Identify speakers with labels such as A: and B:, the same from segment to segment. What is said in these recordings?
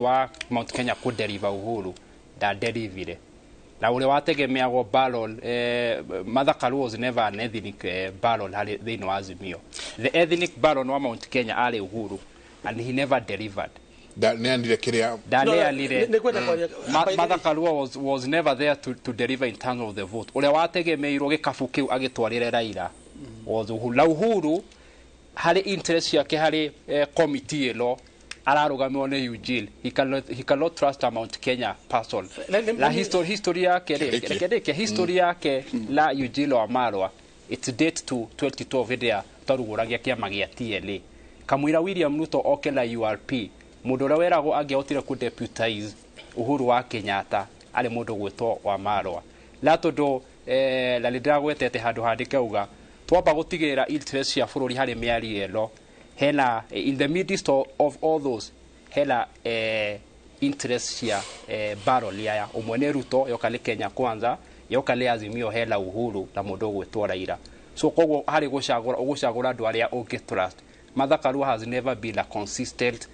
A: Wa Mount Kenya kudeliver, Uhuru ndadelivire na ũrĩa wategemeagwo baron. Martha Karua was never an ethnic baron harĩ thĩinĩ wa Azimio. The ethnic baron wa Mount Kenya arĩ Uhuru, and he never delivered.
B: Neanire kĩrĩa.
A: Ndaneanire.
C: Nĩ kwenda kwaria.
A: Martha Karua was never there to deliver in terms of the vote. Ũrĩa wategemeirwo gĩkabu kĩu agĩtwarĩre Raila was Uhuru. Na Uhuru harĩ interest ciake harĩ committee ĩno ararũgamĩrwo nĩ Eugene. He cannot trust a Mount Kenya person. La history yake rĩ,
B: Rĩki.
A: reke ndĩke history yake la Eugene Wamalwa, it's date to 2012, hĩndĩ ĩrĩa twarugũragia kĩama gĩa TNA. Kamũira William Ruto oke na URP, mũndũ ũrĩa weragwo angĩahotire kũdeputize Uhuru wa Kenyatta arĩ mũndũ gwĩtwo Wamalwa. La tondũ na nĩ ndĩragwetete handũ handĩke uga twamba gũtigĩrĩra interest cia bũrũri harĩ mĩario ĩno, hena in the midst of all those hena interest cia baron aya. Ũmwe nĩ Ruto, yoka nĩ Kenya Kwanza, yoka nĩ Azimio, hena Uhuru na mũndũ ũgwĩtwo Raila. So koguo harĩ gũcagũra, ũgũcagũra andũ arĩa ũngĩ trust. Martha Karua has never been a consistent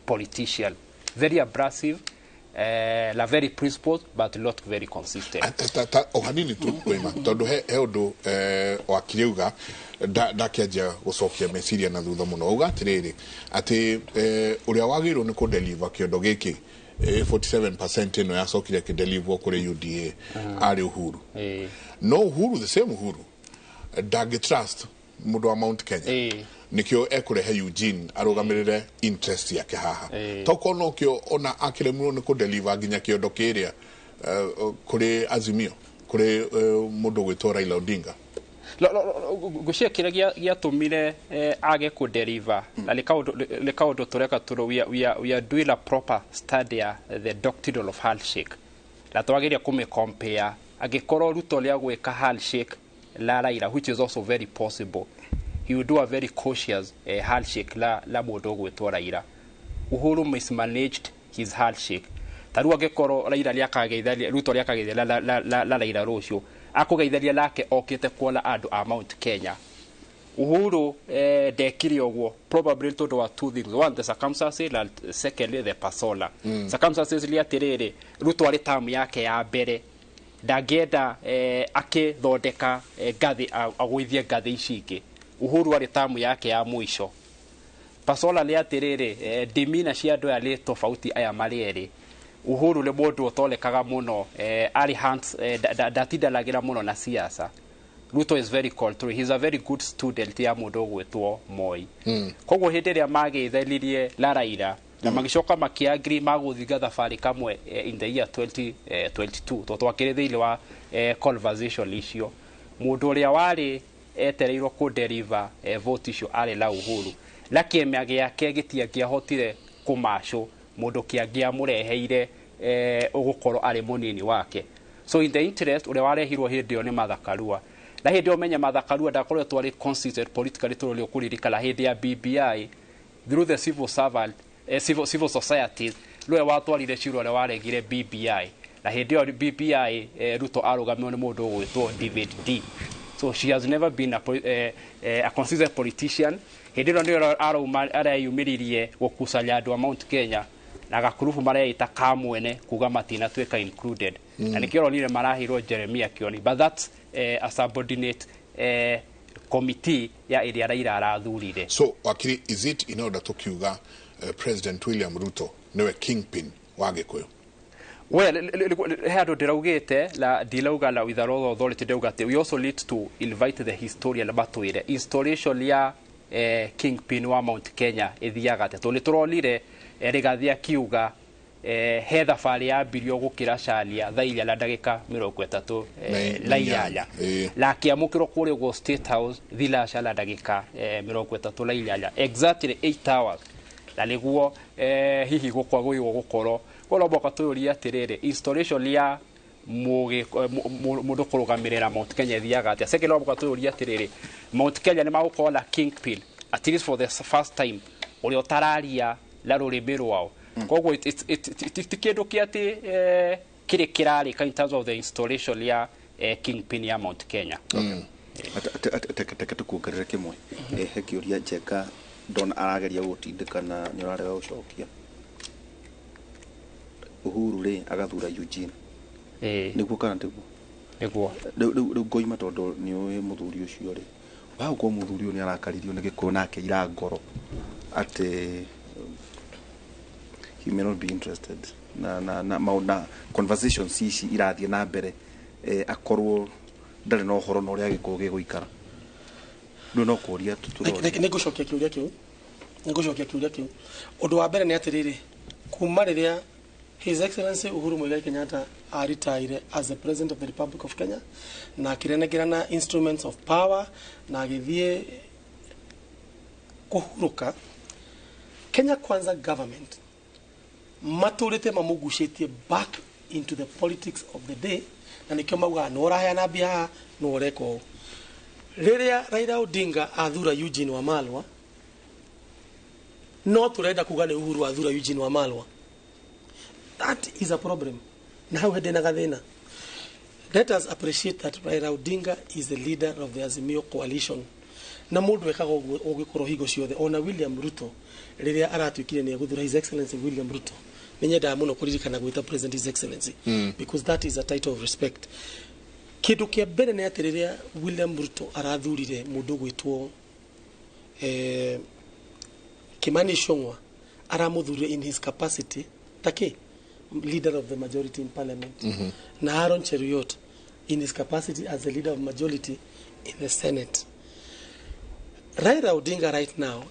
A: politician, very abrasive na very principled but not very consistent.
B: O hanini tu kwima tondu he undu wakiri auga ndakĩanjia gũcokia meciria na thutha mũno. Auga atĩrĩrĩ, atĩ ũrĩa wagĩrĩirwo nĩ kũdeliver kĩondo gĩkĩ, 47% ĩno yacokire kĩdeliverwo kũrĩ UDA, arĩ Uhuru. No Uhuru, the same Uhuru, ndangĩ trust mũndũ wa Mount Kenya. Nikio ekũrehe Eugene arũgamĩrĩre interest yake haha. Tokorwo nokĩo ona akĩremirwo nĩ kũdeliver nginya kĩondo kĩrĩa kũrĩ Azimio, kũrĩ mũndũ ũgwĩtwo Raila Odinga.
A: Ngwĩciria kĩrĩa gĩatũmire age kũdeliver na nĩ kaũndũ tũreka tũrũ we are doing a proper study ya the doctrine of handshake, na twagĩrĩire kũmĩ-compare. Angĩkorwo Ruto nĩ agwĩka handshake la Raila, which is also very possible, he will do a very cautious handshake la mũndũ ũgwĩtwo Raila. Uhuru mismanaged his handshake. Ta rĩu angĩkorwo Raila nĩakageithania, Ruto nĩakageithania la Raila rũciũ, akũgeithania nake okĩte kuona andũ a Mount Kenya. Uhuru ndekire ũguo probably tondũ wa two things: one, the circumstances, and secondly, the persona. Circumstances nĩ atĩrĩrĩ, Ruto arĩ tamu yake ya mbere, ndangĩenda akĩthondeka ngathĩ agũithie ngathĩ ici ingĩ. Uhuru arĩ tamu yake ya mũico. Persona nĩ atĩrĩrĩ, ndimina cia andũ aya nĩ tofauti aya marĩ erĩ. Uhuru nĩ mũndũ ũtonekaga mũno, arĩ hands, ndatindanagĩra mũno na siasa. Ruto is very control. He's a very good student ya mũndũ ũgwĩtwo Moi. Koguo hĩndĩ ĩrĩa mageithanirie la Raila na magĩcoka makĩagri magũthinga thabarĩ kamwe in the year 2022, tondũ twakĩrĩ thĩinĩ wa conversation icio, mũndũ ũrĩa warĩ etereirwo kũ-deliver vote icio arĩ la Uhuru, na kĩama gĩake gĩtiangĩahotire kũmacũ mũndũ kĩangĩamũreheire ũgũkorwo arĩ mũnini wake. So in the interest, ũrĩa warehirwo hĩndĩ ĩyo nĩ Martha Karua. Na hĩndĩ ĩyo menye Martha Karua ndakoretwo arĩ consistent politically, tondũ nĩ ũkũririkana hĩndĩ ya BBI, through the civil servant, civil societies, nĩwe watwarire cira ũrĩa waregire BBI. Na hĩndĩ ĩyo BBI, Ruto arũgamĩrwo nĩ mũndũ ũgwĩtwo David D. So she has never been a consistent politician. Hĩndĩ ĩno nĩyo arauma areyumĩririe gũkusanya andũ a Mount Kenya na gakurubu mareita ka mwene kuga matinatuĩka included, na nĩkĩo ũronire maraheirwo Jeremia Kioni, but that's a subordinate committee ya ĩrĩa Raila arathurire.
B: So wakiri, is it in order tukiuga President William Ruto niwe kingpin wa Gikuyu?
A: Well, he handũ ndĩraugĩte la ndirauga la with a lot of authority. Ndĩrauga atĩ we also need to invite the historian matwĩre installation ya kingpin wa Mount Kenya ĩthiaga atĩa, tondũ nĩ tũronire Rigathi akiuga he thabarĩ yambirio gũkĩra Caria thaa 4 na ndagĩka 38
B: na
A: na 8. Na akĩamũkĩrwo kũrĩa ũguo State House thinaca na ndagĩka 38, exactly 8 hours. Na nĩguo hihi gũkwagũirwo gũkorwo koguo no mũhaka tũyũrie atĩrĩrĩ, installation ya mũndũ kũrũgamĩrĩra Mount Kenya ĩthiaga atĩa? Second, no mũhaka tũyũrie atĩrĩrĩ, Mount Kenya nĩ magũkorwo na kingpin at least for the first time ũrĩa ũtararia na rũrĩmĩ rwao? Koguo ti kĩndũ kĩa atĩ kĩrĩ kĩrarĩka in terms of the installation ya kingpin ya Mount Kenya.
D: Teke tukuongerere kĩmwe. He kĩũria Njenga ndona arageria gũtindĩka na nĩ ũrarega gũcokia. Uhuru rĩ agathura Eugene. Nĩguo kana tiguo?
A: Nĩguo.
D: Rĩu ngoima tondũ nĩ ũĩ mũthuri ũcio rĩ, wagũkorwo mũthuri ũyũ nĩ arakaririo nĩ Gĩkũyũ na akeira ngoro atĩ he may not be interested na maũndũ conversations ici irathiĩ na mbere, akorwo ndarĩ na ũhoro na ũrĩa Gĩkũyũ gĩgũikara. Rĩu no kũria tũroria.
C: Nĩngũcokia kĩũria kĩu, nĩngũcokia kĩũria kĩu. Ũndũ wa mbere nĩ atĩrĩrĩ, kuma rĩrĩa His Excellency Uhuru Muigai Kenyatta aritaire as the President of the Republic of Kenya na akĩrenengerana instruments of power na agĩthiĩ kũhurũka, Kenya Kwanza government matũrĩte mamũgucĩtie back into the politics of the day, na nĩkĩo maugaga nĩ ũraheana mbia haha, nĩ ũreka ũũ. Rĩrĩa Raila Odinga athura Eugene Wamalwa, no tũrenda kuga nĩ Uhuru athura Eugene Wamalwa. That is a problem. Na hau hĩndĩ na gathĩna. Let us appreciate that Raila Odinga is the leader of the Azimio coalition. Na mũndũ ekaga ũguo ũngĩkorwo hingo ciothe. Ona William Ruto rĩrĩa aratuĩkire nĩ egũthura His Excellency William Ruto, nĩ nyendaga mũno kũririkana gwĩta President His Excellency, because that is a title of respect. Kĩndũ kĩa mbere nĩ atĩ rĩrĩa William Ruto arathurire mũndũ gwĩtwo Kimani Ichung'wa, aramũthurire in his capacity take leader of the majority in parliament, na Aaron Cheruiyot in his capacity as the leader of majority in the Senate. Raila Odinga right now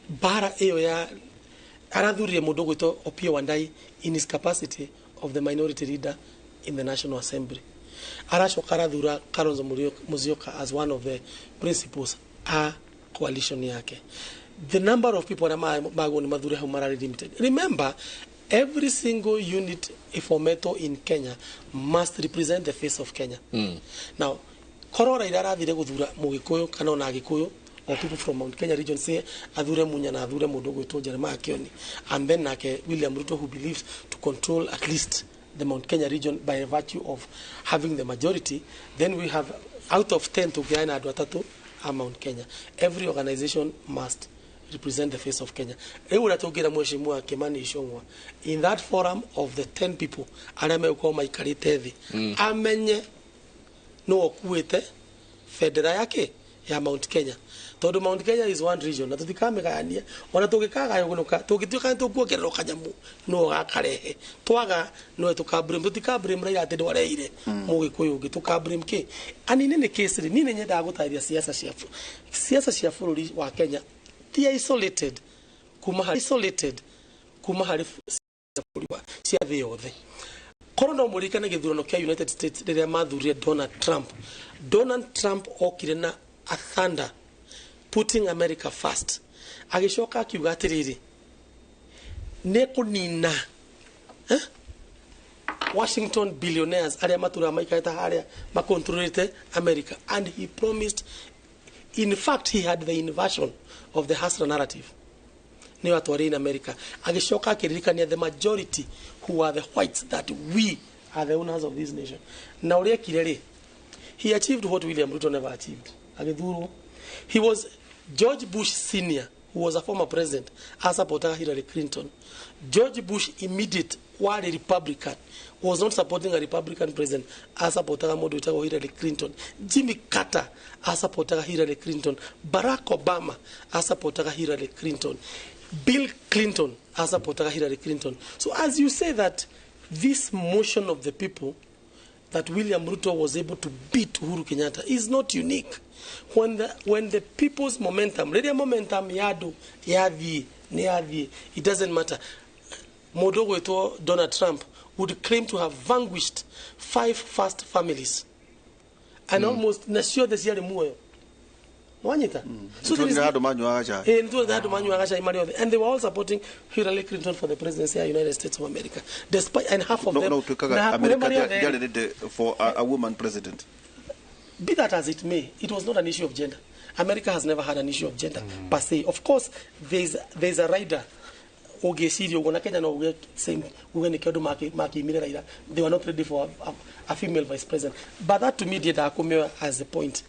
C: bara ĩyo ya arathurire mũndũ gwĩtwo Opiyo Wandayi in his capacity of the minority leader in the National Assembly. Aracoka arathura Kalonzo Musyoka as one of the principals a coalition yake. The number of people arĩa magwo nĩ mathure hau mararĩ limited. Remember, every single unit ifometwo in Kenya must represent the face of Kenya. Now, korwo Raila arathire gũthura Mũgĩkũyũ kana ona Agĩkũyũ or people from Mount Kenya region, say athure Munya na athure mũndũ ũgwĩtwo Jeremiah Kioni, and then nake William Ruto, who believes to control at least the Mount Kenya region by virtue of having the majority, then we have out of 10 tũngĩae na andũ atatũ a Mount Kenya. Every organization must represent the face of Kenya. Rĩu ũrĩa tũngĩra Mheshimiwa Kimani Ichung'wa in that forum of the 10 people arĩa megũkorwo maikarĩte thĩ, amenye nũ ũkuĩte bendera yake ya Mount Kenya, tondũ Mount Kenya is one region na tũtikamĩgayania. Ona tũngĩkagayũnũka, tũngĩtuĩka nĩ tũkuongererwo kanyamũ, nũ ũgakarehe twaga nĩwe tũkablame. Tũtikablame Raila atĩ ndwareire Mũgĩkũyũ ũngĩ, tũkablame kĩ anini nĩ case rĩ. Niĩ nĩ nyendaga gũtarĩria siasa cia bũrũri wa Kenya ti isolated kuma harĩ isolated kuma harĩ bũrũri wa cia thĩ yothe. Korwo no mũririkane gĩthurano kĩa United States rĩrĩa mathurire Donald Trump, Donald Trump okire na a thunder, putting America first, agĩcoka akiuga atĩrĩrĩ, nĩ kũnina Washington billionaires arĩa matũraga maikarĩte harĩa makontrolete America, and he promised, in fact he had the inversion of the hustler narrative nĩyo atwarire in America. Agĩcoka akĩririkania the majority who are the whites that we are the owners of this nation. Na ũrĩa ekire rĩ, he achieved what William Ruto never achieved, agĩthurwo. He was George Bush Senior, who was a former president, asupportaga Hillary Clinton. George Bush immediate warĩ Republican was not supporting a Republican president, asupportaga mũndũ wĩtagwo Hillary Clinton. Jimmy Carter asupportaga Hillary Clinton. Barack Obama asupportaga Hillary Clinton. Bill Clinton asupportaga Hillary Clinton. So as you say that this motion of the people that William Ruto was able to beat Uhuru Kenyatta is not unique. When the people's momentum, rĩrĩa momentum ya andũ yathiĩ nĩ yathiĩ, it doesn't matter. Mũndũ ũgwĩtwo Donald Trump would claim to have vanquished five first families and almost na ciothe ciarĩ muoyo. Wanyita? So there is
D: Nĩ handũ manyuaga cai.
C: Eh, nĩ andũ manyuaga cai marĩ othe, and they were all supporting Hillary Clinton for the presidency of the United States of America, despite and half of
D: No,
C: them
D: no, tuĩkaga
C: na hakuhĩ
D: America
C: marĩ othe.
D: ndĩarĩ ready for a woman president.
C: Be that as it may, it was not an issue of gender. America has never had an issue of gender per se. Of course, there's a rider ũngĩciria ũguo, na Kenya no uge same, uge nĩkĩo andũ makĩimire Raila. They were not ready for a female vice president, but that to me ndiendaga kũmĩoya as a point.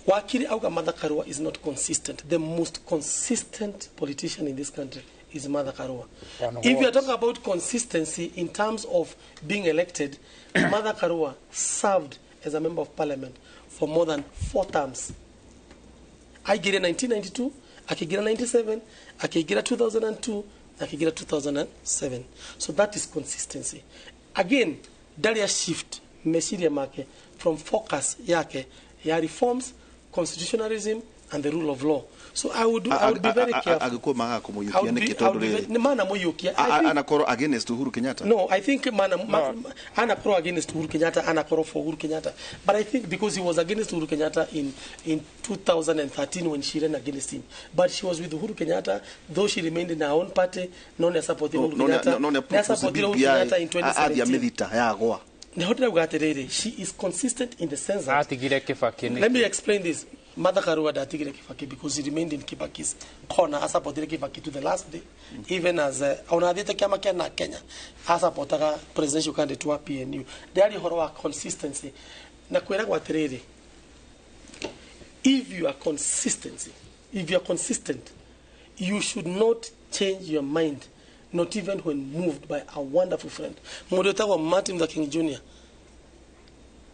C: Wakiri auga Martha Karua is not consistent. The most consistent politician in this country is Martha Karua. If you are talking about consistency in terms of being elected, Martha Karua served as a member of parliament for more than 4 terms. Aigire 1992, akigira 97, akigira 2002, akigira 2007. So that is consistency. Again, daria shift meciria make from focus yake ya reforms, constitutionalism and the rule of law. So I would be very careful.
D: Agikuwa maga kumuyukia niki tondu riri.
C: Mana muyukia.
D: Anakoro against Uhuru Kenyatta.
C: No, I think mana anakoro against Uhuru Kenyatta, anakoro for Uhuru Kenyatta. But I think because he was against Uhuru Kenyatta in 2013 when she ran against him. But she was with Uhuru Kenyatta, though she remained in her own party, known as supporting Uhuru Kenyatta.
D: No,
C: supporting Uhuru Kenyatta in 2017. She is consistent in the sense that let me explain this. Martha Karua datigire Kibaki because he remained in Kibaki's corner asupported Kibaki to the last day, even as ona athiete kiama kia na Kenya asupportaga presidential candidate wa PNU. Ndari horo wa consistency na kwiragwo atiriri, if you are consistent, you should not change your mind, not even when moved by a wonderful friend. Mundu wetagwo Martin Luther King Jr.,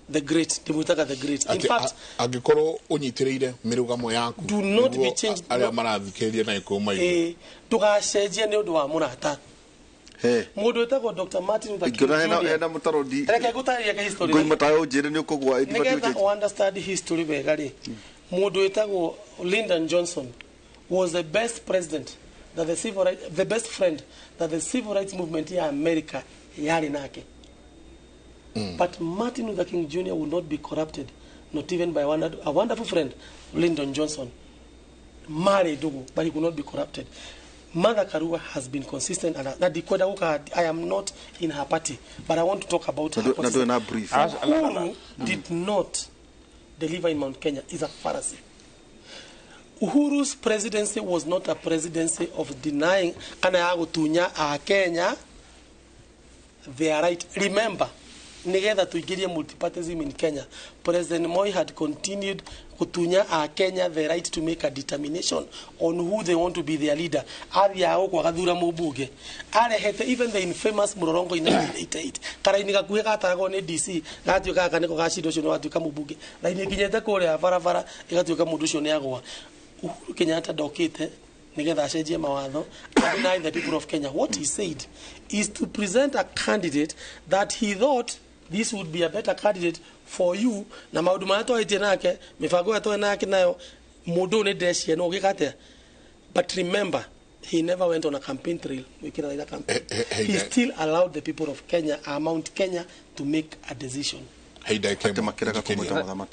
C: the great, ndimwitaga the great. In fact,
B: angikorwo unyitiriire mirugamo yaku,
C: do not be changed.
B: Aria marathikiriria na ikuma
C: igu ndugacenjie ni undu wa murata. Mundu wetagwo Dr. Martin Luther King Jr.
D: Hena mutarodi.
C: Reke ngutaririe ka history.
D: Ngoima tayo unjire ni ukugwa
C: nigetha understand history wega ri. Mundu wetagwo Lyndon Johnson was the best president that the civil right, the best friend that the civil rights movement ya America yari nake. But Martin Luther King Jr. would not be corrupted, not even by a wonderful friend, Lyndon Johnson. Mare Dugu, but he could not be corrupted. Martha Karua has been consistent, and I am not in her party, but I want to talk about her. Uhuru did not deliver in Mount Kenya is a fallacy. Uhuru's presidency was not a presidency of denying kana ya gutunya a Kenya their right. Remember, nigetha tuingirie multipartyism in Kenya, President Moi had continued kutunya a Kenya the right to make a determination on who they want to be their leader. Athia guku agathura mumbunge, arehete even the infamous Murorongo in 1988 karaini gakuhi gataragwo ni DC gatuika gaka niko gacinda ucio ni watuika mumbunge, raini ikinyete kuria barabara igatuika mundu ucio ni agwa. Uhuru Kenyatta ndokite nigetha acenjie mawatho and deny the people of Kenya. What he said is to present a candidate that he thought this would be a better candidate for you, na maundu maria twaitie nake mibango ya twa nake nayo mundu ni ndeci no gika atia. But remember, he never went on a campaign trail. Wikira campaign. He still allowed the people of Kenya, Mount Kenya, to make a decision.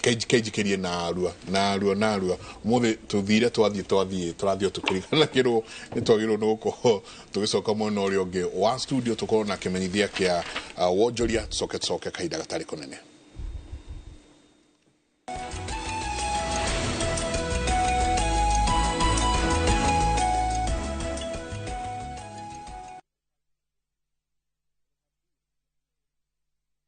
B: Keijikirie narua narua narua umuthi tuthire twathie twathie turathio tukiriganagirwo ni twagirwo ni gukorwo tugicoka mwena uria ungi wa studio tukorwo na kimenyithia kia wonjoria tucoke tucoke kahinda gatari kunene.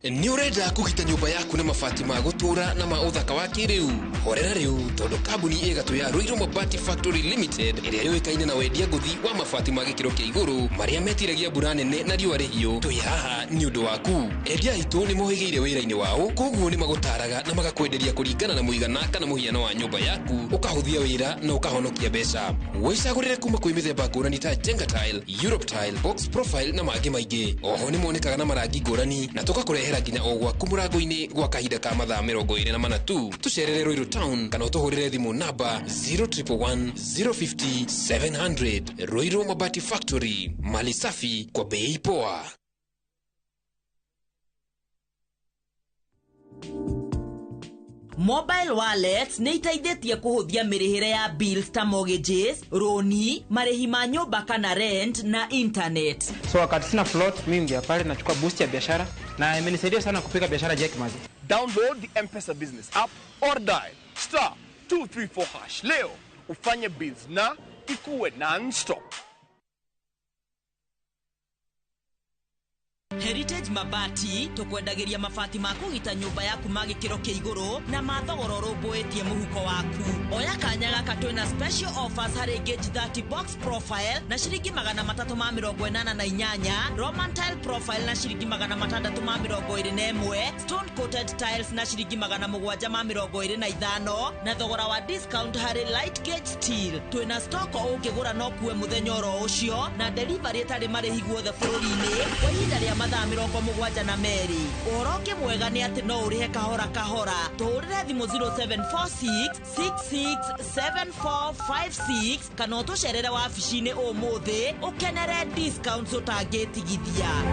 E: Nĩ ũrenda kũgita nyũmba yaku na mabati ma gũtũũra na ma ũthaka wa kĩrĩu? Horera rĩu tondũ kambuni ĩgatũ ya Ruiru Mabati Factory Limited ĩrĩa yũĩkaine na wendia ngũthi wa mabati ma gĩkĩro kĩa igũrũ marĩa metiragia mbura nene na riũa rĩhiũ, twĩ haha nĩ ũndũ waku. Endia aitũ nĩ mohĩgĩire wĩra-inĩ wao, koguo nĩ magũtaraga na magakwenderia kũringana na mũigana kana mũhiano wa nyũmba yaku, ũkahũthia wĩra na ũkahonokia mbeca. Wĩcagũrĩre kuma kwĩ mĩthemba ngũrani ta Jenga Tile, Europe Tile, Box Profile na mangĩ maingĩ. Oho nĩ monekaga na marangi ngũrani na tũgakũrehera nginya o gwaku mũrango-inĩ gwa kahinda ka mathaa 24 tu. Tũcerere Ruiru Town kana ũtũhũrĩre thimũ namba 0111 050 700. Ruiru Mabati Factory, mali safi kwa bei poa.
F: Mobile wallets nĩ iteithĩtie kũhũthia mĩrĩhĩre ya bills ta mortgages, roni, marĩhi ma nyũmba kana rent na internet.
G: So wakati sina float, mimi ngia pale nachukua boost ya biashara na imenisaidia sana kupika biashara Jack Mazi.
H: Download the M-Pesa business app or dial *234# leo ufanye bills na ikuwe non-stop.
F: Heritage Mabati tũkwendagĩria mabati ma kũgita nyũmba yaku ma gĩkĩro kĩa igũrũ na ma thogora ũrũmbũĩtie mũhuko waku. Oya kanya gaka twĩna special offers harĩ gauge 30 box profile na ciringi 388, Roman tile profile na ciringi 621, stone coated tiles na ciringi 725 na thogora wa discount harĩ light gauge steel. Twĩna stock ũngĩgũra no kuwe mũthenya oro ũcio na delivery ĩtarĩ marĩhi guothe bũrũri-inĩ kwa ihinda rĩa mathaa 72. Ũhoro ũngĩ mwega nĩ atĩ no ũrĩhe kahora kahora. Tũhũrĩre thimũ 0746 667456 kana ũtũcerere wabici-inĩ ũmũthĩ ũkenere discounts ũtangĩtigithia.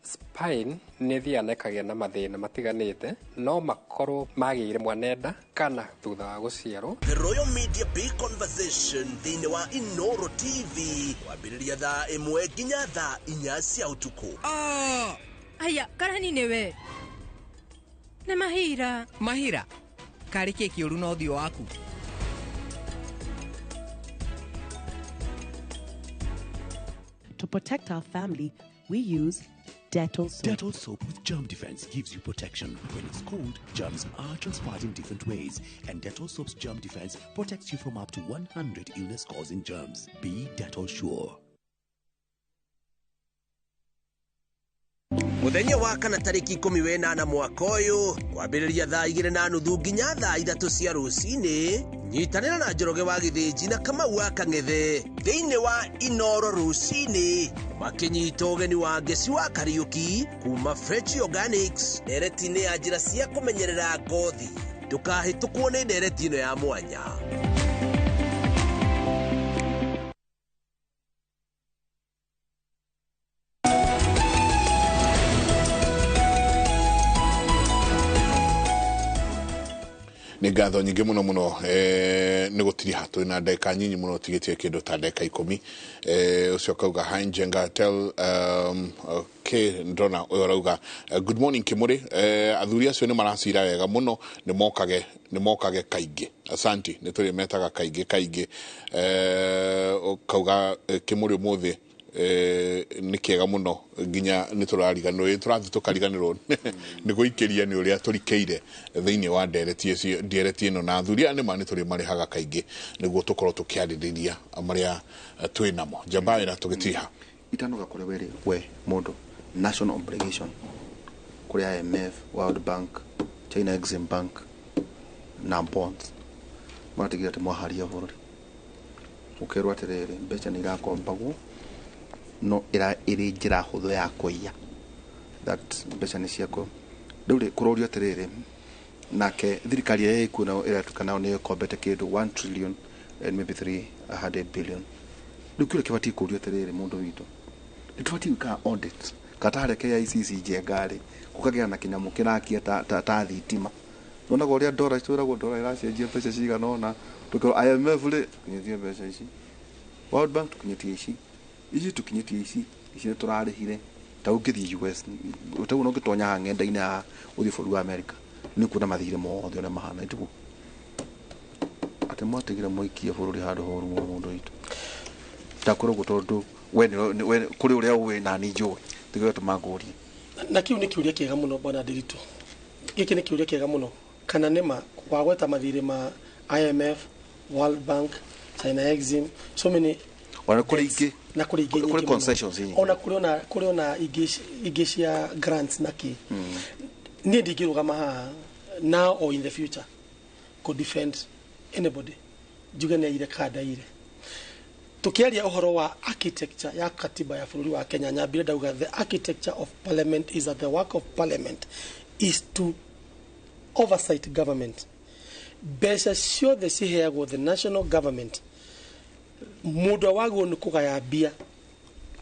I: Spine nĩ thiaga na ĩkagĩa na mathĩna matiganĩte no makorwo magĩire mwanenda kana thutha wa gũciarwo.
J: The Royal Media Big Conversation thĩinĩ wa Inoro TV kwambĩrĩria thaa 1 nginya thaa 4 cia ũtukũ.
K: Aya, karani nĩwe. Nĩ mahira.
E: Mahira? Karĩ kĩ kĩũru na ũthiũ waku?
L: To protect our family, we use Dettol soap.
M: Dettol soap with germ defense gives you protection. When it's cold, germs are transferred in different ways, and Dettol soap's germ defense protects you from up to 100 illness-causing germs. Be Dettol sure.
J: Muthenya wa kana tariki 18 mwaka ũyũ kwambĩrĩria thaa 2:30 nginya thaa 3 cia rũcinĩ nyitanĩra na Njoroge wa Gĩthĩnji na Kamau wa Kang'ethe thĩinĩ wa Inoro rũcinĩ makĩnyita ũgeni wa Ngeci wa Kariũki kuma Fresh Organics ndereti-inĩ ya njĩra cia kũmenyerera ngothi. Ndũkahĩtũkwo nĩ ndereti ĩno ya mwanya.
B: Nĩ ngatho nyingĩ mũno mũno nĩ gũtiriha twĩ na ndagĩka nyinyi mũno tigĩtie kĩndũ ta ndagĩka 10. Ũcio akauga hi Njenga tell okay ndona ũyũ arauga good morning Kimuri. Athuri acio nĩ maracira wega mũno, nĩ mokage kaingĩ. Asanti, nĩ tũrĩ metaga kaingĩ kaingĩ. Ũkauga Kimuri ũmũthĩ nĩ kĩega mũno nginya nĩ tũrariganĩrwo, tũrathiĩ tũkariganĩrwo nĩ gũikĩria nĩ ũrĩa tũrikĩire thĩinĩ wa ndereti ĩno na athuri aya nĩma nĩ tũrĩ marĩhaga kaingĩ nĩguo tũkorwo tũkĩarĩrĩria marĩa twĩ namo. Njamba wĩra tũgĩtiha
D: itanoga kũrĩ wĩrĩ we mũndũ national obligation kũrĩ IMF, World Bank, China Exim Bank na bonds maratigĩra atĩ mwaharia bũrũri ũkerwo atĩrĩrĩ mbeca nĩ irakombagwo no ĩrĩ njĩra hũthũ ya kũiya that mbeca nĩ ciakwo. Rĩu rĩ kũrorio atĩrĩrĩ nake thirikari ĩrĩa ĩkuo nayo ĩratuĩka nayo nĩyo ĩkombete kĩndũ 1 trillion and maybe 300 billion. Rĩu kĩũria kĩbatiĩ kũũrio atĩrĩrĩ mũndũ witũ nĩ tũbatiĩ gwĩka audit kata harĩa KICC Njenga rĩ gũkagĩa na kĩnyamũ kĩrakia ta thitima. Wonaga ũrĩa ndora twĩragwo ndora ĩracenjia mbeca cigana ũna tũkerwo IMF rĩ tũkinyĩtie mbeca ici, World Bank tũkinyĩtie ici, ici tũkinyĩtie ici, ici nĩ tũrarĩhire. Ta ũngĩthiĩ US ũtaguo no ũngĩtonya haha ng'enda-inĩ haha ũthiĩ bũrũri wa America nĩ ũkuona mathirĩ mothe ũrĩa mahana itugu atĩ mwatigire mũikie bũrũri handũ horu mũno mũndũ witũ ndakwĩra ũguo tondũ we kũrĩ ũrĩa ũĩ na niĩ njũĩ tigĩrĩra tũmangũrie.
C: Na kĩu nĩ kĩũria kĩega mũno bwana Ndiritu, gĩkĩ nĩ kĩũria kĩega mũno kana nĩma wagweta mathirĩ ma IMF, World Bank, China Exim, so many
D: ona kũrĩ ingĩ
C: na kũrĩ ingĩ
D: kũrĩ concessions nyingĩ
C: ona kũrĩ ona ingĩ cia grants na kĩ. Niĩ ndingĩrũgama haha now or in the future could defend anybody njuge nĩ aire kana ndaire. Tukiaria ũhoro wa architecture ya katiba ya bũrũri wa Kenya nyambire ndauga the architecture of parliament is that the work of parliament is to oversight government. Mbeca ciothe ciheagwo the national government mũndũ wagwo nĩ kũgaya mbia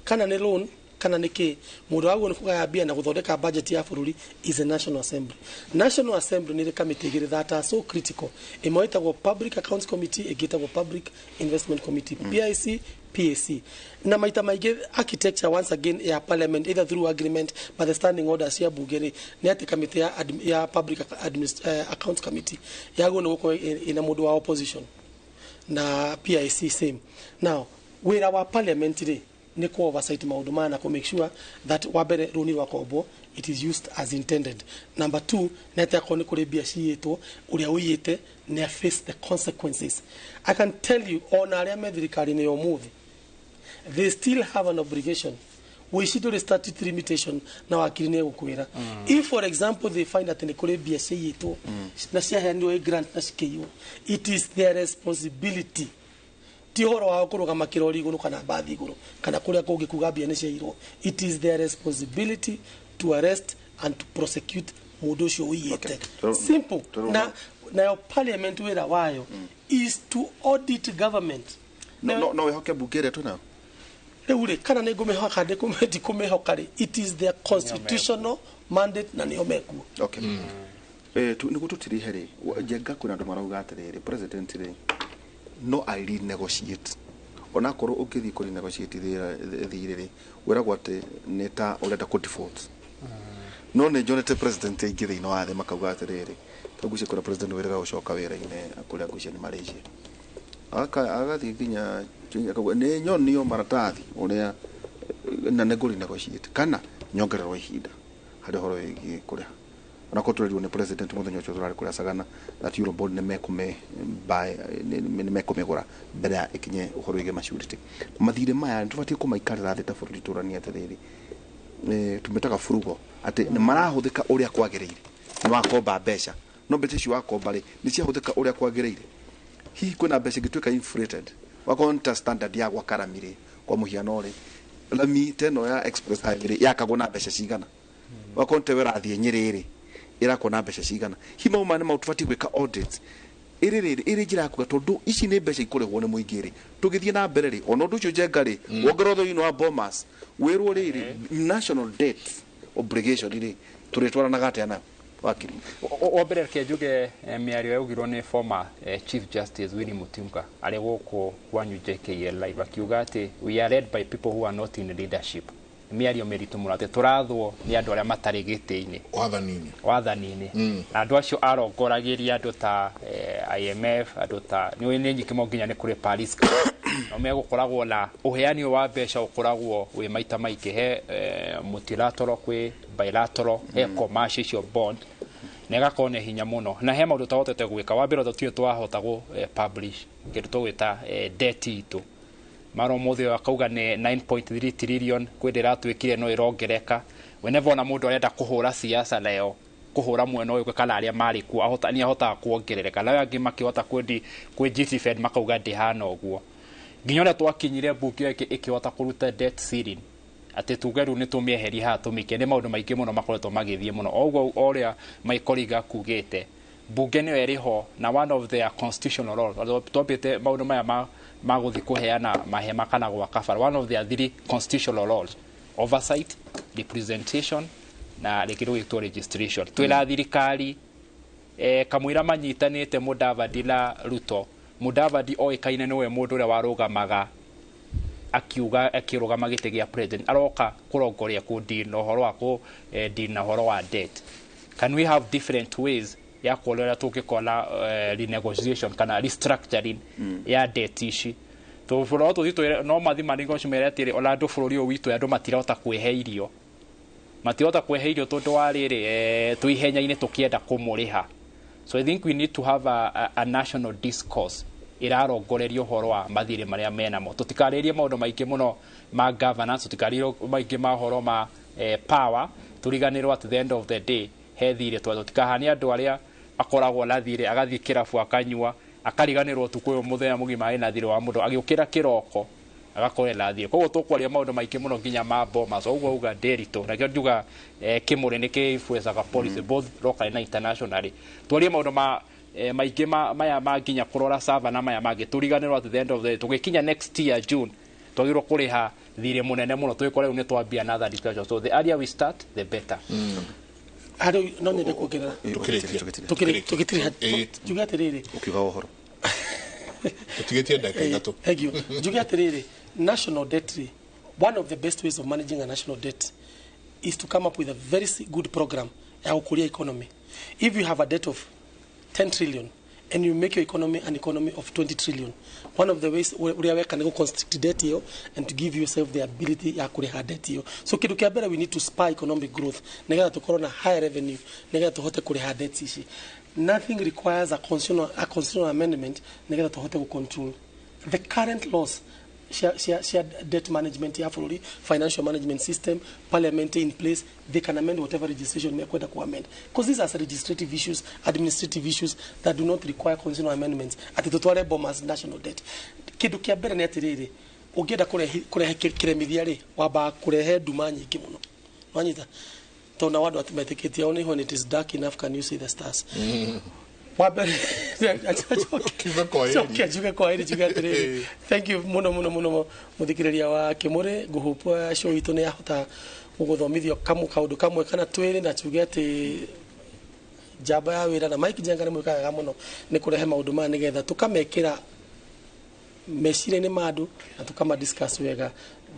C: kana nĩ loan kana nĩ kĩ, mũndũ wagwo nĩ kũgaya mbia na gũthondeka budget ya bũrũri is a national assembly. National assembly nĩ committee igĩrĩ that are so critical, ĩmwe ĩtagwo public accounts committee, ĩngĩ ĩtagwo public investment committee, PIC PAC. Na maita maingĩ architecture once again ya parliament either through agreement by the standing orders cia bunge rĩ nĩ atĩ committee ya public accounts committee yagwo nĩ gũkorwo ĩna mũndũ wa opposition Na PIC same. Now wĩra wa parliament rĩ, nĩ ku oversight maũndũ maya na ku make sure that wa mbere, rũni rwakombwo, it is used as intended. Number two, nĩ atĩ akorwo nĩ kũrĩ mbia ciyĩtwo, ũrĩa ũiyĩte nĩ face the consequences. I can tell you, ona arĩa me thirikari-inĩ ya ũmũthĩ, they still have an obligation. Ũici ndũrĩ statutory limitation, na wakiri nĩ egũkwĩra. If, for example, they find atĩ nĩ kũrĩ mbia ciaiyĩtwo na ciaheanirwo ĩ grant na cikĩiywo, it is their responsibility. Ti ũhoro wao kũrũgama kĩrori igũrũ kana mbathi igũrũ kana kũrĩa kũngĩ kuga mbia nĩ ciairwo. It is their responsibility to arrest and to prosecute mũndũ ũcio ũiyĩte. Simple. Na nayo parliament, wĩra wayo is to audit government.
D: No wĩhoke mbunge ĩrĩa twĩnayo?
C: Rĩu rĩ, kana nĩ ngũmĩhoka, ndikũmĩhoka rĩ, it is their constitutional mandate na nĩo mekuo.
D: Okay. Nĩguo tũtirihe rĩ, Njenga, kwĩna andũ marauga atĩrĩrĩ, president rĩ, no I renegotiate, onakorwo ũngĩthiĩ kũ renegotiate thirĩ rĩ, wĩragwo atĩ nĩ ta ũrenda kũ default. No nĩ njonete president aingĩ thĩinĩ wa thĩ makauga atĩrĩrĩ, tondũ kwĩna president wĩrĩga gũcoka wĩra-inĩ kũrĩa ngwĩciria nĩ Malaysia. Agathiĩ nginya akauga nĩ nyonio maratathi ũrĩa na nĩ ngũ renegotiate kana nyongererwo ihinda harĩ ũhoro wĩgiĩ kũrĩha. Onakorwo tũrerirwo nĩ president mũthenya ũcio tũrarĩ kũrĩa Sagana that Eurobond nĩ mekũmĩ buy, nĩ mekũmĩgũra mbere ya ĩkinye ũhoro wĩgiĩ maturity. Mathirĩ maya nĩ tũbatiĩ kũmaikarĩra thĩ ta bũrũri tũranie atĩrĩrĩ, tũmĩtaga furugo, atĩ nĩ marahũthĩka ũrĩa kwagĩrĩire? Nĩ wakomba mbeca, no mbeca icio wakomba rĩ, nĩ ciahũthĩka ũrĩa kwagĩrĩire? Hihi kwĩna mbeca ingĩtuĩka inflated? Wakorwo nĩ ta standard ya gwaka rami rĩ, kwa mũhiano rĩ, rami ta ĩno ya express highway rĩ, yakagwo na mbeca cigana? Wakorwo nĩ ta ĩrathiĩ Nyĩrĩ rĩ, ĩrakwo na mbeca cigana? Hihi mau maya nĩ maũndũ tũbatiĩ gwĩka audit ĩrĩ rĩrĩ ĩrĩ njĩra ya kuga, tondũ ici nĩ mbeca ikũrĩhwo nĩ mũingĩ rĩ, tũgĩthiĩ na mbere rĩ, ona ũndũ ũcio, Njenga rĩ, wongererwo thĩinĩ wa Bomas, wĩrwo rĩrĩ, national debt obligation rĩ, tũrĩtwaranaga atĩa nayo, wakiri?
A: Wa mbere, reke njuge mĩario yaugirwo nĩ former Chief Justice Willy Mutunga arĩ gũkũ kwanyu JKL Live, akiuga atĩ we are led by people who are not in leadership. Mĩario mĩritũ mũno, atĩ tũrathwo nĩ andũ arĩa matarĩ gĩtĩ-inĩ.
B: Wathani-inĩ.
A: Wathani-inĩ. Na andũ acio arongoragĩria andũ ta IMF, andũ ta nĩ nĩ nyingĩ mo, nginya nĩ kũrĩ Paris Club. No megũkoragwo na ũheani ũyũ wa mbeca ũkoragwo wĩ maita maingĩ, he multilateral, kwĩ bilateral, he commercial icio bond, na ĩgakorwo nĩ hinya mũno, na he maũndũ twahotete gwĩka. Wa mbere, tũtirĩ twahota gũ publish kĩndũ tũgwĩta debt itũ. Mara ũmũthĩ ũyũ akauga nĩ 9.3 trillion, kwĩ ndĩratuĩkire no ĩrongereka. Whenever ona mũndũ arenda kũhũra siasa nayo, kũhũra mwena ũyũ kana arĩa marĩ kuo, ahota nĩ ahotaga kuongerereka, nayo angĩ makĩhota kwĩ kwĩ GT Fed makauga ndĩhana ũguo, nginya ũrĩa twakinyire mbunge ĩyo ĩkĩhota kũruta debt ceiling, atĩ tuge rĩu nĩ tũmĩeherie haha tũmĩikie. Nĩ maũndũ maingĩ mũno makoretwo magĩthiĩ mũno. O ũguo o ũrĩa my colleague akugĩte, mbunge nĩyo ĩrĩ ho na one of their constitutional role. Twambĩte maũndũ maya ma gũthiĩ kũheana mahema kana gwaka bara, one of their three constitutional roles: oversight, representation na rĩngĩ rũgĩtwo registration. Twĩna thirikari kamũira manyitanĩte Mudavadi na Ruto. Mudavadi oĩkaine nĩwe mũndũ ũrĩa warũgamaga akiuga akĩrũgama gĩtĩ gĩa president, aroka kũrongoria kũ deal na ũhoro wa kũ deal na ũhoro wa debt. Can we have different ways ya kuona ũrĩa tũngĩkona renegotiation kana restructuring ya debt ici? Tũbũrũri tũthiĩ twĩre no mathi manegotiate, mere atĩrĩ, ona andũ bũrũri ũyũ witũ andũ matirahota kwĩhe irio, matirahota kwĩhe irio tondũ wa rĩrĩ, twĩ ihenya-inĩ tũkĩenda kũmũrĩha. So I think we need to have a national discourse ĩrarongoreria ũhoro wa mathirĩ marĩa menamo. Tũtikarĩrie maũndũ maingĩ mũno ma governance, tũtikarĩrie maingĩ ma ũhoro ma power, tũriganĩrwo at the end of the day he thirĩ twa. Tũtikahane andũ arĩa akoragwo na thirĩ, agathiĩ kĩrabu akanyua, akariganĩrwo ũtukũ ũyũ mũthenya mũgima ena thirĩ wa mũndũ, agĩũkĩra kĩroko agakorwo ena thirĩ. Koguo tũkwaria maũndũ maingĩ mũno nginya ma Bomas ũguo uga ndĩritũ, nakĩo njuga kĩmũrĩ nĩ kĩ-influencaga policy both locally na internationally. Twarie maũndũ ma maingĩ maya ma nginya kũrora sava na maya mangĩ, tũriganĩrwo at the end of the day tũgĩkinya next year June twagĩrĩirwo kũrĩha thirĩ mũnene mũno, tũgĩkore rĩu nĩ twambia another discussion. So the earlier we start, the better.
C: Harĩ no nyende kuongerera.
B: Tũkĩrĩkia.
C: Tũgĩtiriha, njuge atĩrĩrĩ.
D: Ũkiuga ũhoro.
B: Tũtigĩtie ndagĩka 3.
C: Thank you. Njuge atĩrĩrĩ, national debt rĩ, one of the best ways of managing a national debt is to come up with a very good program ya gũkũria economy. If you have a debt of 10 trillion And you make your economy an economy of 20 trillion. One of the ways uria weka ni constrict debt iyo and to give yourself the ability ya kuriha debt iyo. So kindu kia mbere, we need to spur economic growth nigetha tukorwo na higher revenue, nigetha tuhote kuriha debt ici. Nothing requires a constitutional amendment nigetha tuhote control the current laws cia debt management ya bũrũri, financial management system, parliament in place, they can amend whatever legislation mekwenda ku amend, because these are legislative issues, administrative issues that do not require constitutional amendments ati tutware bomas national debt. Kindu kia mbere nĩ atĩrĩrĩ, ũngĩenda kũrehe kĩremithia rĩ, wambaga kũrehe nduma nyingĩ mũno, wanyita, tondũ na andũ metĩkĩtie only when it is dark enough can you see the stars. Wa mbere, coke njuge kwa heri, njuge atĩrĩrĩ, thank you mũno mũno mũno, mũthikĩrĩria wa Kĩmũrĩ. Ngũhũpwo show itũ nĩ yahota gũgũthomithio kamũ kaũndũ kamwe kana twĩrĩ, na tuge atĩ njamba ya wĩra na Mike Njenga nĩ mwĩkaga wega mũno nĩ kũrehe maũndũ maya nĩgetha tũkamekĩra meciria-inĩ ma andũ na tũkama discuss wega.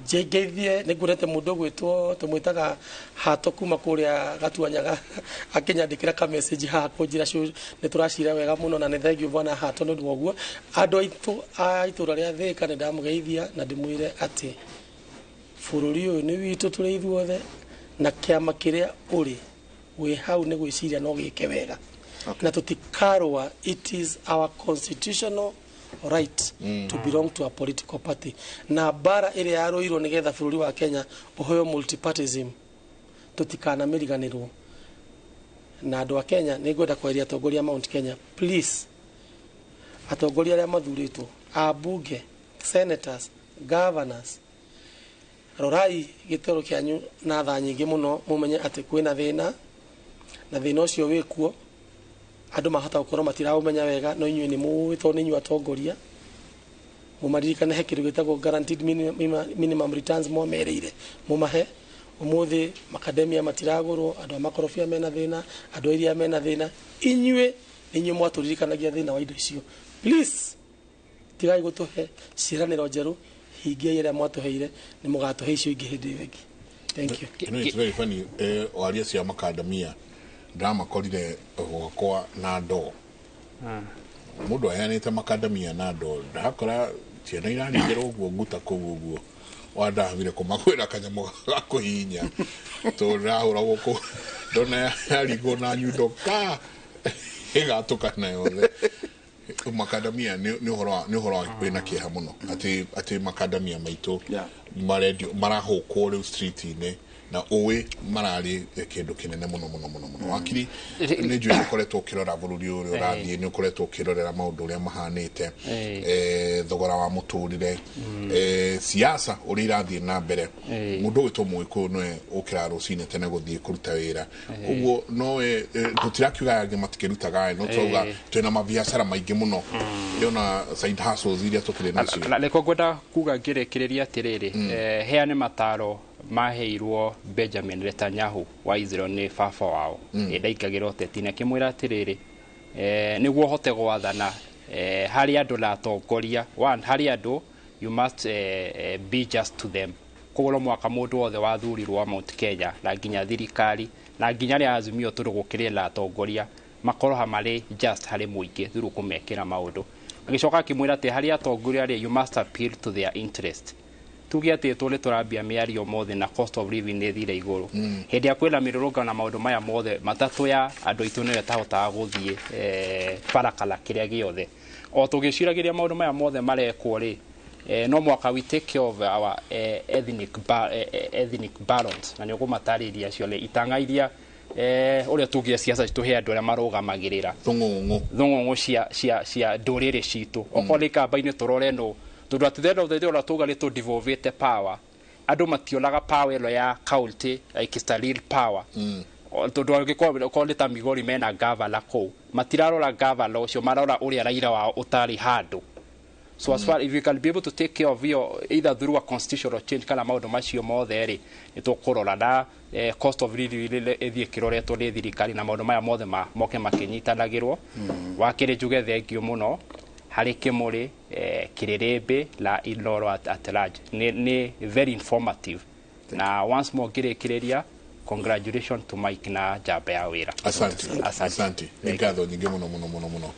C: Ngeithie nĩ nguonete mũndũ ũgwĩtwo, tũmwĩtaga Hato, kuma kũrĩa Gatuanyaga, akĩnyandĩkĩra ka message haha kũnjĩra show nĩ tũracira wega mũno, na nĩ thank you, bwana Hato, nĩ ũndũ wa ũguo. Andũ aitũ a itũra rĩa Thĩka, nĩ ndamũgeithia na ndĩmwĩre atĩ bũrũri ũyũ nĩ witũ tũrĩ ithuothe, na kĩama kĩrĩa ũrĩ wĩ hau nĩ gwĩciria no gĩke wega na tũtikarũa. It is our constitutional right to belong to a political party, na mbara ĩrĩa yarũirwo nĩgetha bũrũri wa Kenya ũheo multipartism tũtikanamĩriganĩrwo. Na andũ a Kenya, nĩ ngwenda kweria atongoria a Mount Kenya, please, atongoria arĩa mathurĩtwo, ambunge, senators, governors, rorai gĩtero kĩanyu na thaa nyingĩ mũno, mũmenye atĩ kwĩna thĩna, na thĩna ũcio wĩkuo andũ mahota gũkorwo matiraũmenya wega, no inyuĩ nĩ mũĩ tondũ nĩ inyuĩ atongoria. Mũmaririkane he kĩndũ gĩtagwo guaranteed minimum returns mwamerĩire mũmahe. Ũmũthĩ makademia matiragũrwo, andũ a makorobia mena thĩna, andũ a iria mena thĩna. Inyuĩ nĩ inyuĩ mwatũririkanagia thĩna wa indo icio. Please, tigai gũtũhe ciĩranĩro njerũ, hingiai ĩrĩa mwatũheire, nĩ mũgatũhe icio ingĩ hĩndĩ ĩyo ĩngĩ. Thank you.
B: You know, it's very funny. Waria cia makadamia, ndamakorire gwakwa na ndoo, mũndũ aheanĩte makadamia na ndoo, ndakora ciana iraringĩra ũguo nguta kũu ũguo, wandahire kũmagwĩra kanyamũ ga kũhihinya tondũ ndĩrahũra gũkũ, ndona yaringwo na nyundo ka ĩgatũkana yothe. Makadamia nĩ ũhoro wĩna kĩeha mũno atĩ makadamia maitũ marendio marahũkwo rĩu street-inĩ, na ũĩ mararĩ kĩndũ kĩnene mũno mũno mũno mũno. Wakiri, nĩ njũĩ nĩ ũkoretwo ũkĩrora bũrũri ũrĩa ũrathiĩ, nĩ ũkoretwo ũkĩrorera maũndũ ũrĩa mahanĩte, thogora wa mũtũrĩre, siasa ũrĩa irathiĩ na mbere. Mũndũ ũgwĩtwo Mũgĩkũyũ nĩwe ũkĩraga rũcinĩ tene gũthiĩ kũruta wĩra ũguo, nowe tũtirakiuga angĩ matikĩrutaga, no tũrauga twĩna mabiacara maingĩ mũno, yona side hustles iria tũkĩrĩ nacio.
A: Na nĩko ngwenda kuga ngĩrĩkĩrĩria atĩrĩrĩ, heane mataro maheirwo Benjamin Netanyahu wa Israel nĩ baba wao hĩndĩ aingagĩra ũteti, na akĩmwĩra atĩrĩrĩ, nĩguo ũhote gwathana harĩ andũ na atongoria, one, harĩ andũ, you must be just to them. Koguo no mwaka mũndũ wothe wathurirwo wa Mount Kenya, na nginya thirikari, na nginya arĩa Azimio tondũ gũkĩrĩ na atongoria, makorwo marĩ just harĩ mũingĩ through kũmekĩra maũndũ. Agĩcoka akĩmwĩra atĩ harĩ atongoria rĩ, you must appeal to their interest. Tuge atĩ tũrĩ tũrambia mĩario mothe na cost of living nĩ ĩthire igũrũ, hĩndĩ ya kwĩna mĩrũrũngano na maũndũ maya mothe, matatũ ya andũ aitũ nĩyo ĩtahotaga gũthiĩ barakara kĩrĩa gĩothe. O tũgĩciragĩria maũndũ maya mothe marekwo rĩ, no mwaka we take care of our ethnic balance, na nĩ ũkũmatarĩria acio rĩ itanga iria ũrĩa tugire ciaca tũhe andũ arĩa marũgamagĩrĩra
B: thũng'ũng'ũ
A: thũng'ũng'ũ cia ndũrĩrĩ citũ, okorwo nĩ kamba-inĩ tũrore no tondũ at the end of the day, ũrĩa tuga nĩ tũ devolvĩte power, andũ mationaga power ĩno ya county like it's a real power. Tondũ angĩkorwo okorwo nĩ ta Migori mena gavana kũu, matirarora gavana ũcio, marora ũrĩa Raila wao ũtarĩ handũ. So as far if you can be able to take care of your either through a constitutional change kana maũndũ macio mothe rĩ, nĩ tũkũrora na cost of living ĩthiĩ ĩkĩroretwo nĩ thirikari na maũndũ maya mothe moke makĩnyitanagĩrwo. Wa kerĩ, njuge thengio mũno harĩ Kĩmũrĩ, Kĩrĩrĩmbĩ na Inooro at large, nĩ very informative. Na once more ngĩrĩkĩrĩria, congratulations to Mike na njamba ya wĩra.
B: Asante, asante, nĩ ngatho nyingĩ mũno mũno mũno mũno.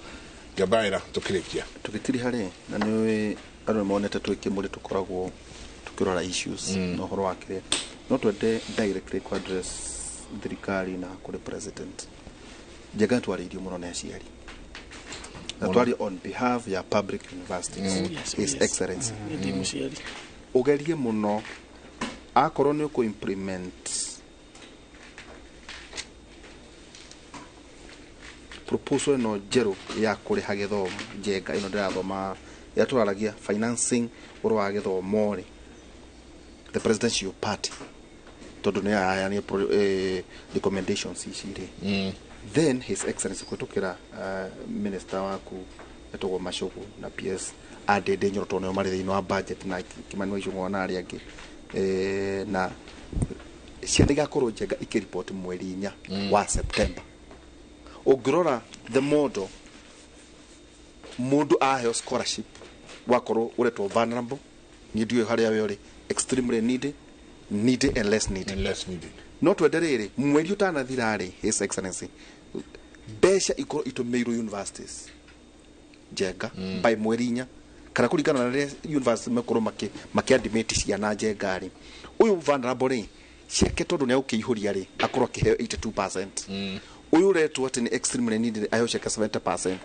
B: Njabaira tukirikia
D: tugitiriha ri na niwe andu monete twikimuri tukoragwo tukirora issues na uhoro wa kiria no twende directly ku address thirikari na kuri president. Njega twarĩirio mũno nĩ aciari na twarie on behalf ya public universities. His Excellency ũgerie mũno akorwo nĩ ũkũ implement proposal ĩno njerũ ya kũrĩha gĩthomo. Njenga ĩno ndĩrathoma ya tũraragia financing ũhoro wa gĩthomo rĩ, the presidential party tondũ nĩ yaheanire recommendations ici rĩ, then His Excellency kũhĩtũkĩra minister waku etagwo Machogu na PS Andende Nyoro tondũ nĩo marĩ thĩinĩ wa budget na Kimani wa Ichung'wa na arĩa angĩ, na ciana igakorwo Njenga ikĩripoti mweri 4 wa September. Ũngĩrora the model, mũndũ aheo scholarship wakorwo ũretwo vulnerable, niĩ ndiũĩ harĩa we ũrĩ, extremely needy, needy and less needy.
B: And less needy.
D: No twende rĩrĩ mweri ũtanathira rĩ, His Excellency, mbeca ikorwo itũmĩirwo universities Njenga by mweri 4 kana kũringana na rĩrĩa university mekorwo makĩadmit ciana Njenga rĩ, ũyũ vulnerable rĩ ciake tondũ nĩ agũkĩihũria rĩ akorwo akĩheo 82%. Ũyũ ũretwo atĩ nĩ extremely needy aheo ciake 70%.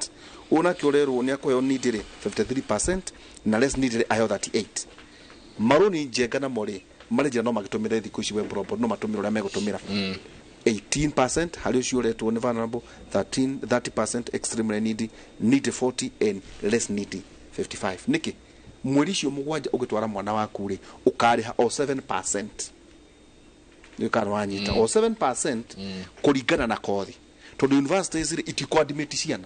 D: Ũyũ nake ũrerwo nĩ akũheo needy rĩ 53% na less needy rĩ aheo 38. Marũni Njenga namo rĩ marĩ njĩra no magĩtũmĩre thikũ ici we brobo no matũmĩre ũrĩa megũtũmĩra 18% harĩ ũcio ũretwo nĩ vulnerable, 30% extremely needy, needy 40 and less needy 55. Nĩkĩ mweri ũcio 7 ũgĩtwara mwana waku rĩ ũkarĩha o 7%, nĩ kana wanyita o 7% kũringana na kothi tondũ universities rĩ itikwadimĩti ciana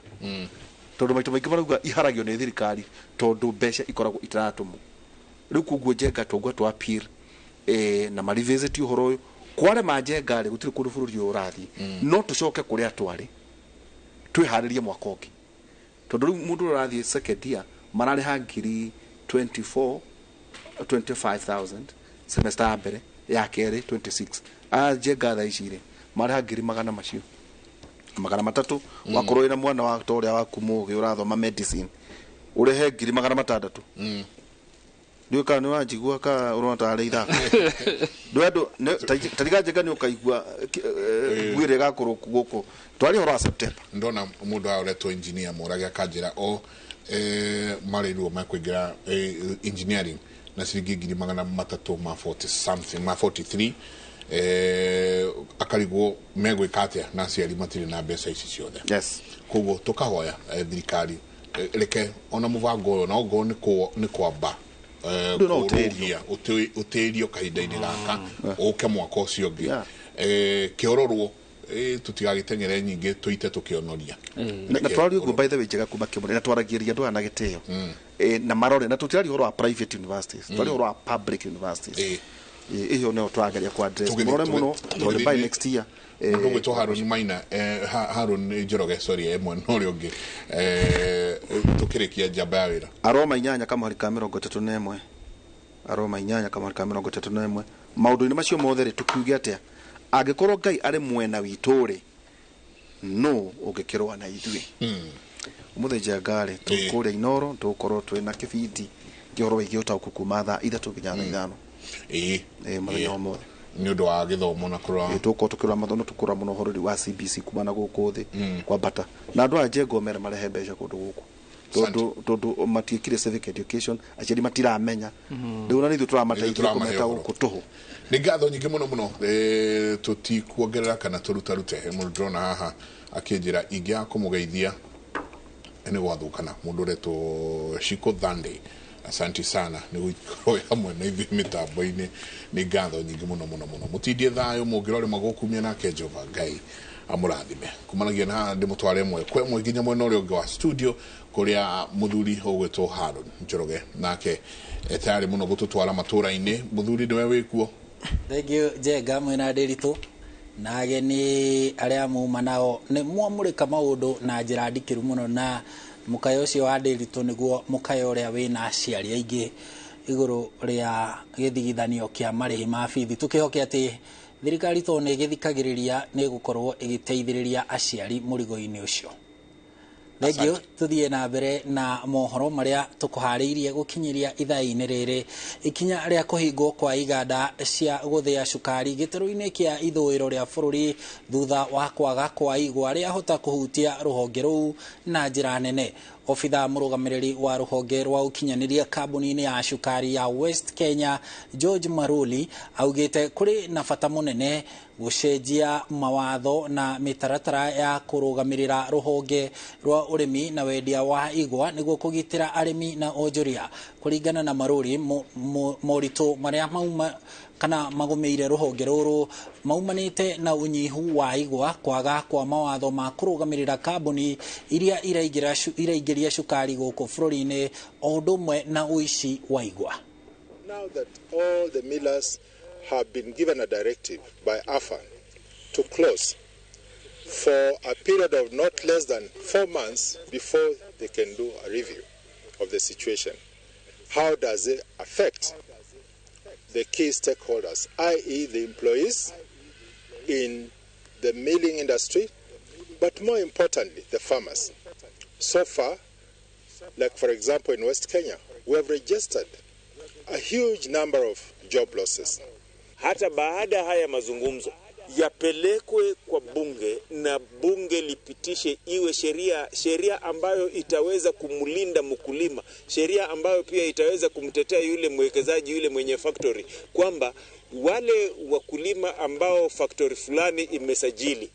D: tondũ maita maingĩ marauga iharagio nĩ thirikari tondũ mbeca ikoragwo itaratũmwo. Rĩu koguo Njenga twaugua twa appeal na marivisit ũhoro ũyũ kwarema Njenga rĩ gũtirĩ kũndũ bũrũri ũyũ ũrathiĩ, no tũcoke kũrĩa twarĩ twĩharĩrie mwaka ũngĩ tondũ rĩu mũndũ ũrĩa ũrathiĩ second year mararĩha ngiri 24 25,000 semester ya mbere, ya kerĩ 26. A Njenga thaa ici rĩ marĩha ngiri magana macio 300. Wakorwo wĩna mwana wa ta ũrĩa waku mũgĩ ũrathoma medicine ũrĩhe ngiri 600. Ndiũĩ kana nĩ wanjigua ka ũrona tarĩ ithako. Ndũĩ andũ tariga Njenga nĩ ũkaigua ngwĩre ĩgakorwo gũkũ twarĩ ũhoro wa September.
B: Ndona mũndũ aũretwo engineer mũrage akanjĩra o marĩirwo mekũingĩra engineering na ciringi ngiri 300 ma 40 something ma 43, akarigwo megwĩka atĩa na aciari matirĩ na mbeca ici ciothe.
D: Yes.
B: Koguo tũkahoya thirikari reke ona mũbango ũyũ na ongorwo nĩ kwamba ũtĩrio kahinda-inĩ gaka ũke mwaka ũcio ũngĩ kĩororwo tutigagĩteng'ere nyingĩ tũite tũkĩonoria.
D: Na twaria ũguo by the way Njega kuma kĩmũrĩ na twaragĩria andũ aya na gĩtĩo na marore na tũtiraria ũhoro wa private universities, twaria ũhoro wa public universities. Ĩyo nĩyo tũrageria ku address mũrore mũno tondũ by next year
B: mũndũ ũgwĩtwo Harun Maina, Harun Njoroge, sorry, mwena ũrĩa ũngĩ, tũkĩrĩkia njamba ya wĩra.
D: Aroma 8 kamũhari ka 31, Aroma 8 kamũhari ka 31. Maũndũ-inĩ macio mothe rĩ tũkiuge atĩa angĩkorwo Ngai arĩ mwena witũ rĩ no ũngĩkĩrũa na ithuĩ. Ũmũthĩ Njenga rĩ tũkũrĩa Inoro tũgũkorwo twĩna kĩbindi kĩa ũhoro wĩgiĩ ũtaũku kuma thaa 3 nginya thaa 5 mũthenya ũmũthĩ
B: nĩ ũndũ wa gĩthomo na kũrora
D: tũgũkorwo tũkĩrora mathomo tũkũrora mũno ũhoro wa CBC kuma na gũkũ thĩ kwambata na andũ aya Njenga mere marehe mbeca kũndũ gũkũ tondũ matiĩkire civic education, aciari matiramenya rĩu na ithuĩ tũramateithia kũmeta gũkũ tũhũ.
B: Nĩ ngatho nyingĩ mũno mũno, tũtikuongerera kana tũrutarute. Mũndũ ndĩrona haha akĩnjĩra ingĩaga kũmũgeithia nĩ gwathũkana. Mũndũ ũretwo Shiko Thande, asante sana nĩ gũikorwo hamwe na ithuĩ mĩtambo-inĩ. Nĩ ngatho nyingĩ mũno mũno mũno. Mũtindie thayũ mũngĩrore magũkumia nake Jehova Ngai amũrathime. Kumanagia na ndĩmũtware ĩmwe kwa ĩmwe nginya mwena ũrĩa ũngĩ wa studio kũrĩa mũthuri ũgwĩtwo Harun Njoroge nake tayari mũno gũtũtwara matũra-inĩ. Mũthuri nĩwe wĩkuo.
N: Thank you Njenga mwena Ndiritu na ageni arĩa muma nao nĩ mwamũrĩka maũndũ na njĩra ndikĩru mũno, na mũkayo ũcio wa Ndiritu nĩguo mũkayo ũrĩa wĩna aciari aingĩ igũrũ rĩa gĩthigithanio kĩa marĩhi ma bithi. Tũkĩhoke atĩ thirikari to nĩ ĩgĩthikagĩrĩria nĩ ĩgũkorwo ĩgĩteithĩrĩria aciari mũrigo-inĩ ũcio. Thengio, tuthie na mbere na mohoro maria tukuhariirie gukinyiria ithaa-inĩ rĩrĩ. Ikinya rĩa kũhingwo kwa iganda cia gũthĩa cukari gĩtarũ-inĩ kĩa ithũĩro rĩa bũrũri thutha wa kwaga kwa igwa rĩahota kũhutia rũhonge rũu na njĩra nene. Obithaa mũrũgamĩrĩri wa rũhonge rwa ũkinyanĩria kambuni-inĩ ya cukari ya West Kenya George Maruli augĩte kũrĩ na bata mũnene gũcenjia mawatho na mĩtaratara ya kũrũgamĩrĩra rũhonge rwa ũrĩmi na wendia wa igwa nĩguo kũgitĩra arĩmi na onjoria. Kũringana na Maruri, moritũ marĩa mauma kana magũmĩire rũhonge rũrũ maumanĩte na ũnyihu wa igwa, kwaga kwa mawatho ma kũrũgamĩrĩra kambuni iria iraingĩria cukari gũkũ bũrũri-inĩ, o ũndũ ũmwe na ũici wa igwa.
O: Now that all the millers have been given a directive by AFA to close for a period of not less than 4 months before they can do a review of the situation. How does it affect the key stakeholders, i.e. the employees in the milling industry, but more importantly, the farmers? So far, like for example in West Kenya, we have registered a huge number of job losses.
P: Hata baada haya mazungumzo yapelekwe kwa bunge na bunge lipitishe iwe sheria, sheria ambayo itaweza kumlinda mkulima, sheria ambayo pia itaweza kumtetea yule mwekezaji, yule mwenye factory, kwamba wale wakulima ambao factory fulani imesajili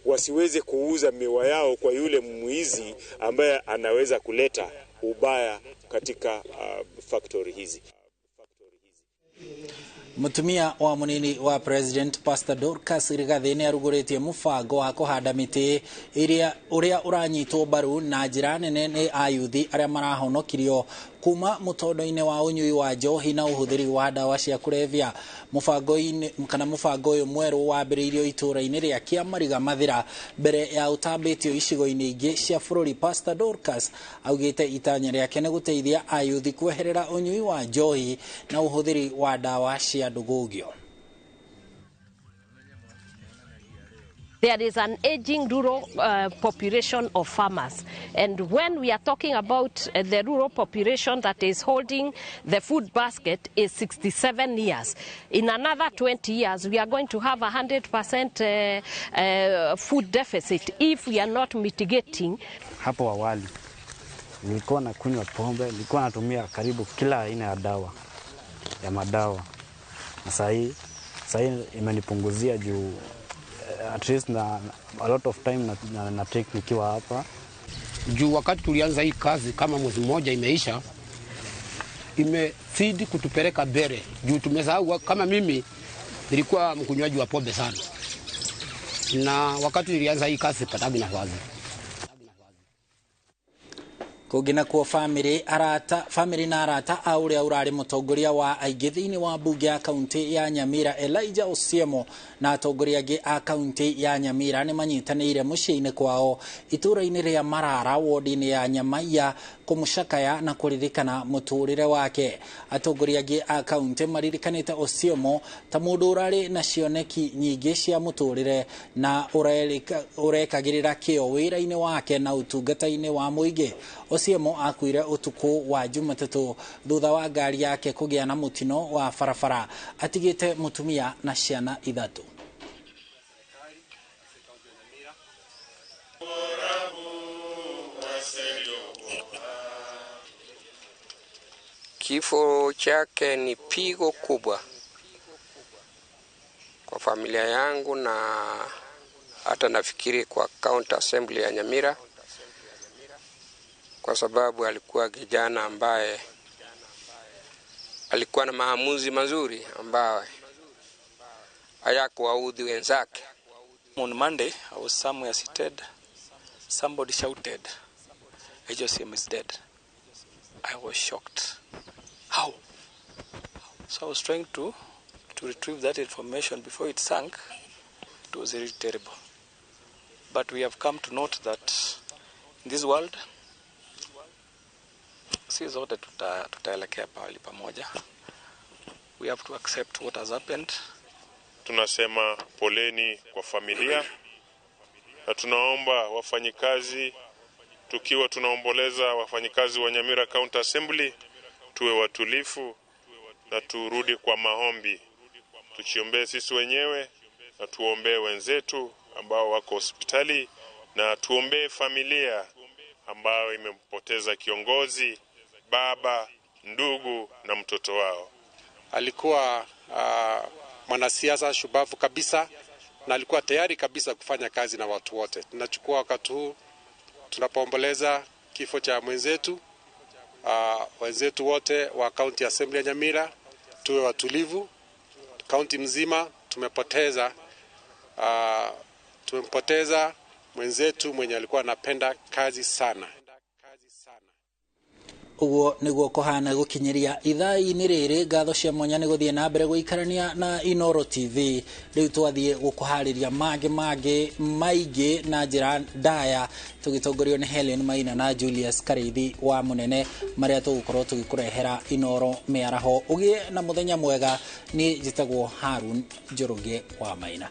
P: wasiweze kuuza miwa yao kwa yule mwizi ambaye anaweza kuleta ubaya katika factory hizi.
N: Mutumia wa munini wa President Pastor Dorcas Rigathi nĩ arugũrĩtie mũbango wa kũhanda mĩtĩ ĩrĩa ũrĩa ũranyitwo mbaru na njĩra nene nĩ ayuthi arĩa marahonokirio kuma mũtondo-inĩ wa ũnyui wa njohi na ũhũthĩri wa ndawa cia kũrebia. Mũbango-inĩ kana mũbango ũyũ mwerũ wambĩrĩirio itũũra-inĩ rĩa Kĩamariga Mathĩra mbere ya ũtambĩtio icigo-inĩ ingĩ cia bũrũri. Pastor Dorcas augĩte itanya rĩake nĩ gũteithia ayuthi kweherera ũnyui wa njohi na ũhũthĩri wa ndawa cia ndũgũgio.
Q: There is an aging rural population of farmers. And when we are talking about the rural population that is holding the food basket is 67 years. In another 20 years, we are going to have 100% food deficit if we are not mitigating.
R: Hapo awali, nilikuwa nakunywa pombe, nilikuwa natumia karibu kila aina ya dawa, ya madawa. Na sahi imenipunguzia juu at least na a lot of time na take nikiwa hapa.
S: Juu wakati tulianza hii kazi kama mwezi mmoja imeisha, imezidi kutupeleka mbele. Juu tumesahau, kama mimi nilikuwa mkunywaji wa pombe sana, na wakati nilianza hii kazi sipatagi nafasi.
N: Kũngĩ nakuo famĩlĩ na arata a ũrĩa ũrarĩ mũtongoria wa aingĩ thĩinĩ wa mbunge ya kaunti ya Nyamira Elijah Osiemo na atongoria angĩ a kaunti ya Nyamira nĩ manyitanĩire mũciĩ-inĩ kwao itũũra-inĩ rĩa Marara wodi-inĩ ya Nyamaiya kũmũcakaya na kũririkana mũtũũrĩre wake. Atongoria angĩ a kaunti maririkanĩte Osiemo ta mũndũ ũrarĩ na cioneki nyingĩ cia mũtũũrĩre na ũrekagĩrĩra kĩo wĩra-inĩ wake na ũtungata-inĩ wa mũingĩ. Osiemo akuire ũtukũ wa Jumatatũ thutha wa ngari yake kũgĩa na mũtino wa barabara, atigĩte mũtumia na ciana ithatũ.
I: Kifo chake ni pigo kubwa kwa familia yangu na hata nafikiri kwa County Assembly ya Nyamira, kwa sababu alikuwa kijana ambaye alikuwa na maamuzi mazuri ambaye hayakuwaudhi wenzake.
T: On Monday, I was somewhere seated. Somebody shouted, HOCM is dead. I was shocked. How? So I was trying to retrieve that information before it sank. It was really terrible. But we have come to note that in this world, si zote tutaelekea pahali pamoja. We have to accept what has happened.
U: Tunasema poleni kwa familia, Na tunaomba wafanyikazi, tukiwa tunaomboleza wafanyikazi wa Nyamira County Assembly, tuwe watulifu na turudi kwa maombi, tuchiombee sisi wenyewe na tuombee wenzetu ambao wako hospitali na tuombee familia ambayo imempoteza kiongozi, baba, ndugu na mtoto wao.
I: Alikuwa mwanasiasa shubavu kabisa na alikuwa tayari kabisa kufanya kazi na watu wote. Tunachukua wakati huu tunapoomboleza kifo cha mwenzetu, wenzetu wote wa County Assembly ya Nyamira, tuwe watulivu. Kaunti mzima tumempoteza mwenzetu mwenye alikuwa anapenda kazi sana.
N: Uguo niguo kuhana gukinyiria ithaa-inĩ rĩrĩ. Ngatho cia mwanya nĩ gũthiĩ na mbere gũikarania na Inooro TV. Rĩu twathiĩ gũkũharĩria mangĩ mangĩ maingĩ na njĩra ndaya, tũgĩtongorio nĩ Helen Maina na Julius Karĩithi wa Mũnene, marĩa tũgũkorwo tũgĩkũrehera Inooro mĩaraho. Ũgĩe na mũthenya mwega. Niĩ njĩtagwo Harun Njoroge wa Maina.